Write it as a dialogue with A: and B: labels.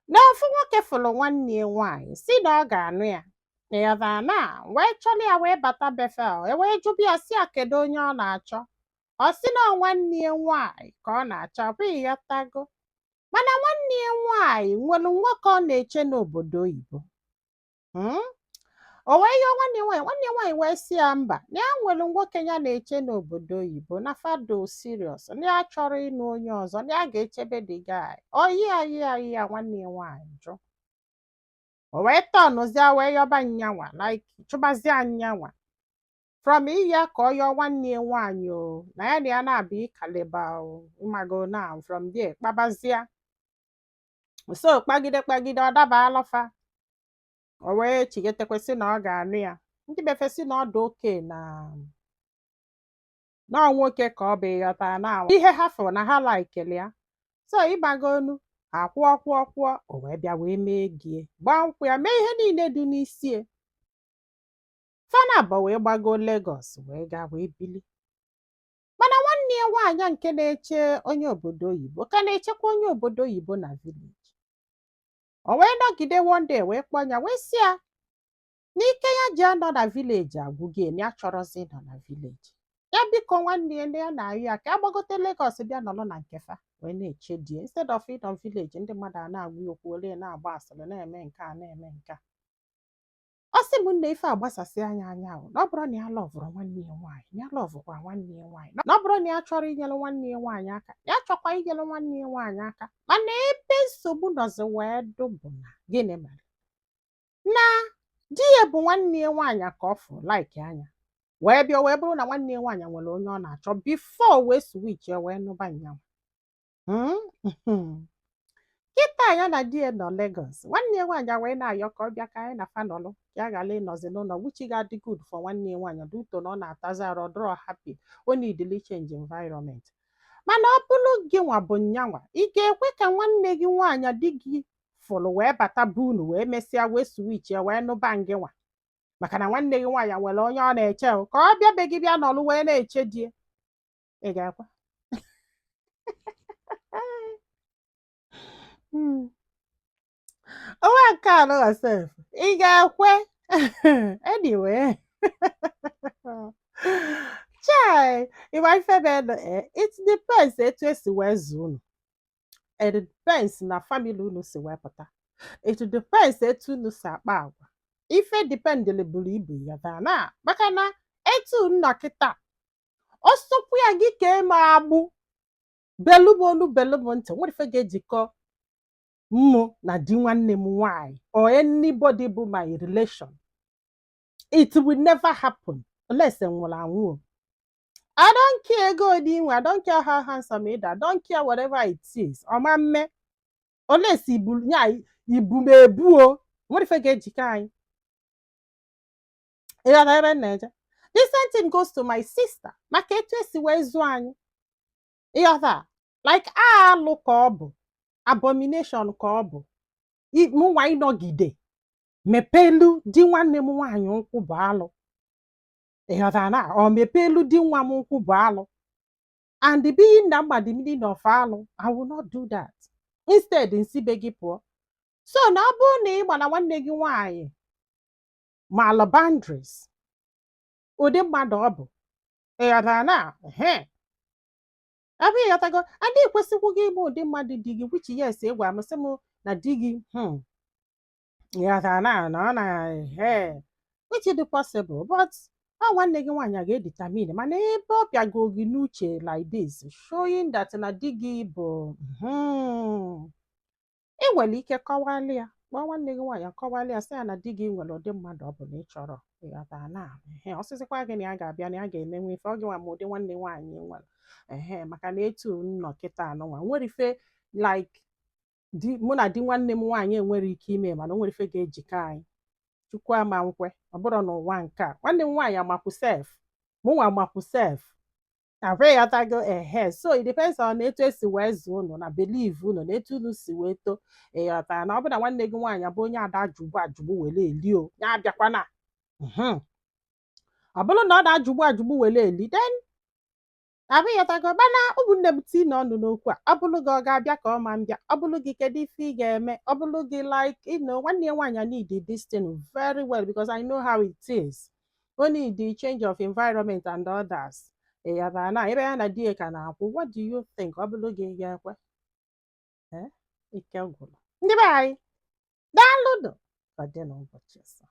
A: Na ofu nwoke fụrụ nwanne ya nwaanyị, si na ọ ga-anụ ya, ịghọtara, na wee chọrọ ya wee bata befe. E wee jụbụ ya, si ya kedu onye ọ na-achọ. Ọ sị na ọ nwanne ya nwaanyị ka ọ na-achọ, bụ ịghọtago. Mana nwanne ya nwaanyị nwere nwoke ọ na-eche n'obodo oyibo. O wee yọọ nwanne ya nwaanyị. Nwanne ya nwaanyị wee sị ya mba, na ya nwere nwoke ya na-eche n'obodo oyibo, na fado serious, na ya chọrọ ịnụ onye ọzọ, na ya ga-echebe the guy. Oyi ya yi ya yi ya. Nwanne ya nwaanyị jụ. O wee tọnụzie wee yọba nyanwa, like chụbazie nyanwa from iya ka ọ yọọ nwanne ya nwaanyị o na ya na ya na-abịa ịkalịba o ịmago na from there kpabazia. So kpagide kpagide, ọ daba alọfa. O wee chigetekwesị na ọ ga-anụ ya. Ndị befe sị na ọ dị oke na ọ nwoke ka ọ bụ, ịghọta, na ihe ha fụrụ na ha laikeli ya. So ịgbagonu akwụọ kwụọ kwụọ, o wee bịa wee mee gie, gbaa nkwụ ya, mee ihe niile dị n'isi e. Fana abụọ wee gbago Lagos, wee gaa wee bili. Mana nwanne ya nwaanyị nke na-eche onye obodo oyibo ka na-echekwa onye obodo oyibo na village. O wee nọgide. One day wee kpọọ ya, wee sị ya n'ike ya ji anọ na village agwụgo ya, na ya chọrọzi ịnọ na village. Ya biko, nwanne ya na ya na-ayọ ya ka agbagote Lagos bịa nọrọ na nkefa wee na-eche die, instead of ịnọ village, ndị mmadụ a na-agwa ya okwu, were na-agba asịrị, na-eme nke a, na-eme nke a. Ọ sị m nne, ife agbasasị anya anya ahụ, na ọ bụrụ na ya loveụrụ nwanne ya nwaanyị, na ya loveụkwa nwanne ya nwaanyị, na ọ bụrụ na ya chọrọ inyere nwanne ya nwaanyị aka, ya chọkwa inyere nwanne ya nwaanyị aka. Mana ebe nsogbu nọzi wee dụ bụ na gịnị mere na di ya bụ nwanne ya nwaanyị ka ọ fụrụ like anya wee bịa, wee bụrụ na nwanne ya nwaanyị nwere onye ọ na-achọ before wee switch ya wee nụba nyanwa. Kịta ya na di ya nọ Lagos, nwanne ya nwaanyị wee na-ayọ ka ọ bịa ka anyị na fa nọlụ, ka ya ghara ịnọzi n'ụlọ, which ga-adị good for nwanne ya nwaanyị due to na ọ na-atazi arụ, ọ dịrọ happy, o needili change environment. Mana ọ bụrụ gị nwa bụ nyanwa, ị ga-ekwe ka nwanne gị nwaanyị di gị fụrụ wee bata be unu, wee mesịa wee switch ya wee nụba ngị nwa, maka na nwanne gị nwaanyị nwere onye ọ na-eche o, ka ọ bịa be gị bịa nọlụ wee na-eche di ya? Ị ga-ekwe? Onwe nke a nụwa sef, ị ga-ekwe? Anyway, chai, ịma ife bụ it depends etu esi wee zụọ unu. It depends na family unu si wee pụta. It depends etu unu si akpa agwa. Ife dependịlị buru ibu ya na maka na etu nna kịta ọsọkwu ya gị ka eme agbụ belu m olu, belu m ntị, nwere ife ga-ejikọ mụ na di nwanne m nwanyị or anybody bụ my relation. It will never happen unless m nwụrụ anwụ o. I don't care ego ole ị nwe, I don't care how handsome ị dị, I don't care whatever it is. Ọma mme unless ibu nya ibu m ebu o, nwere ife ga-ejikọ anyị. Ịghọta ebe m na-eje? The same thing goes to my sister, maka etu esi wee zụọ anyị, ịghọta, like alụ ka ọ bụ abomination ka ọ bụ mụnwa ịnọgide mepelu di nwanne m nwaanyị ụkwụ bụ alụ, ịghọtara, na ọ mepelu di nwa m ụkwụ bụ alụ. And being na mma the meaning of alụ, I will not do that. Instead nsi be gị pụọ. So na ọ bụrụ na ị gbara nwanne gị nwaanyị malụ boundaries, ụdị mmadụ ọ bụ, ịghọtara, na ehe ebe ịghọtago adị kwesịkwu gị ịbụ ụdị mmadụ di gị, which yes, ị gwara m sị m na di gị ịghọtara na ọ na ehe, which is possible, but ọ nwanne gị nwaanyị ga-edetermine. Mana ebe ọ bịago gị n'uche like this, showing that na di gị bụ ị nwere ike kọwalị ya, kpọọ nwanne gị nwaanyị, kọwalị ya, sị ya na di gị nwere ụdị mmadụ ọ bụ na ị chọrọ, ịghọtara, na ehe ọsịsịkwa gị na ya ga-abịa, na ya ga-emenwe ife ọ gị nwa ma ụdị nwanne nwaanyị ị nwere ehe. Maka na etu nnọ kịta anụnwa nwere ife like di mụ na di nwanne m nwaanyị enwere ike ime, mana o nwere ife ga-ejikọ anyị. Chukwu ama nkwe ọ bụrụ n'ụwa nke a nwanne m nwaanyị amakwu sef, mụnwa amakwu sef ahụ, ịghọtago? Ehe, so it depends on etu esi wee zụọ unu na believe unu na etu unu si wee too, ịghọtara, na ọ bụ na nwanne gị nwaanyị bụ onye ada ajụgbu ajụgbu were eli o ya abịakwana. Ọ bụrụ na ọ na-ajụgbu ajụgbu were eli, then Abụghọtago? Mana ụmụnne m, tii na ọnụ n'okwu a. Ọ bụrụ gị, ọ ga-abịa ka ọ ma mbịa? Ọ bụrụ gị, kedu ife ị ga-eme? Ọ bụrụ gị, like, nwanne ya nwaanyị need this thing very well, because I know how it is. O need the change of environment and others. Ịyaba na ebe ya na di ya ka na-akwụ. What do you think? Ọ bụrụ gị, ị ga-ekwe? Ee, ike gwụrụ. Ndị be anyị, daalụnụ. Ka ọ dị n'ụbọchị ọzọ.